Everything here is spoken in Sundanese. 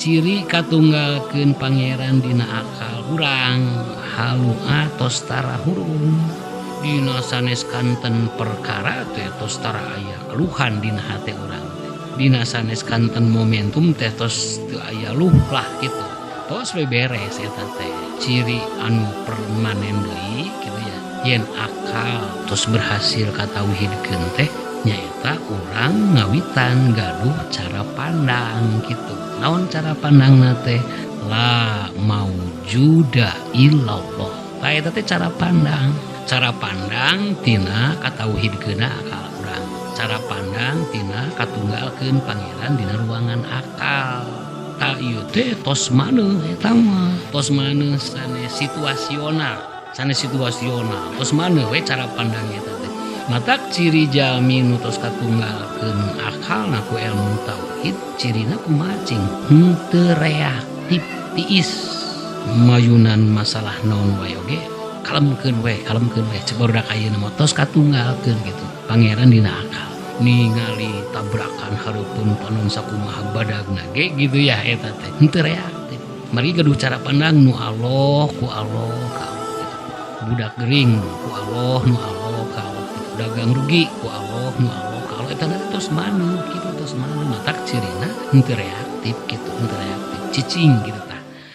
Ciri katunggalkeun Pangeran dina akal urang halua tos tara hurung. Dina sanes kanten perkara teh tos tara aya keluhan dina hate urang teh. Dina sanes kanten momentum teh tos teu aya luh lah kitu. Tos we beres eta teh. Ciri anu permanen deui kitu ya. Yen akal tos berhasil katauhidkeun teh nyaeta urang ngawitan gaduh cara pandang kitu. Naon cara pandangna teh? La maujuda illallah. Tah eta teh cara pandang. Cara pandang tina katauhidkeunna akal urang. Cara pandang tina katunggalkeun Pangeran dina ruangan akal. Tah ieu teh tos maneuh eta mah. Tos maneuh sanes situasional. Sanes situasional. Tos maneuh we cara pandang eta teh. Matak ciri jalmi nu tos katunggalkeun akalna ku ilmu tauhid cirina kumaha cing? Henteu reaktif tiis. Mayunan masalah naon wae oge kalemkeun we, kalemkeun we cek barudak ayeuna mah tos katunggalkeun kitu Pangeran dina akal. Ningali tabrakan hareupeun panon sakumaha badagna ge gitu ya eta teh henteu reaktif. Margi gaduh cara pandang nu Allah ku Allah ka Allah gitu. Budak gering ku Allah nu Allah ka Allah gitu. Dagang rugi ku Allah nu Allah ka Allah eta teh tos maneuh kitu, tos maneuh. Matak cirina henteu reaktif kitu, henteu reaktif cicing kitu.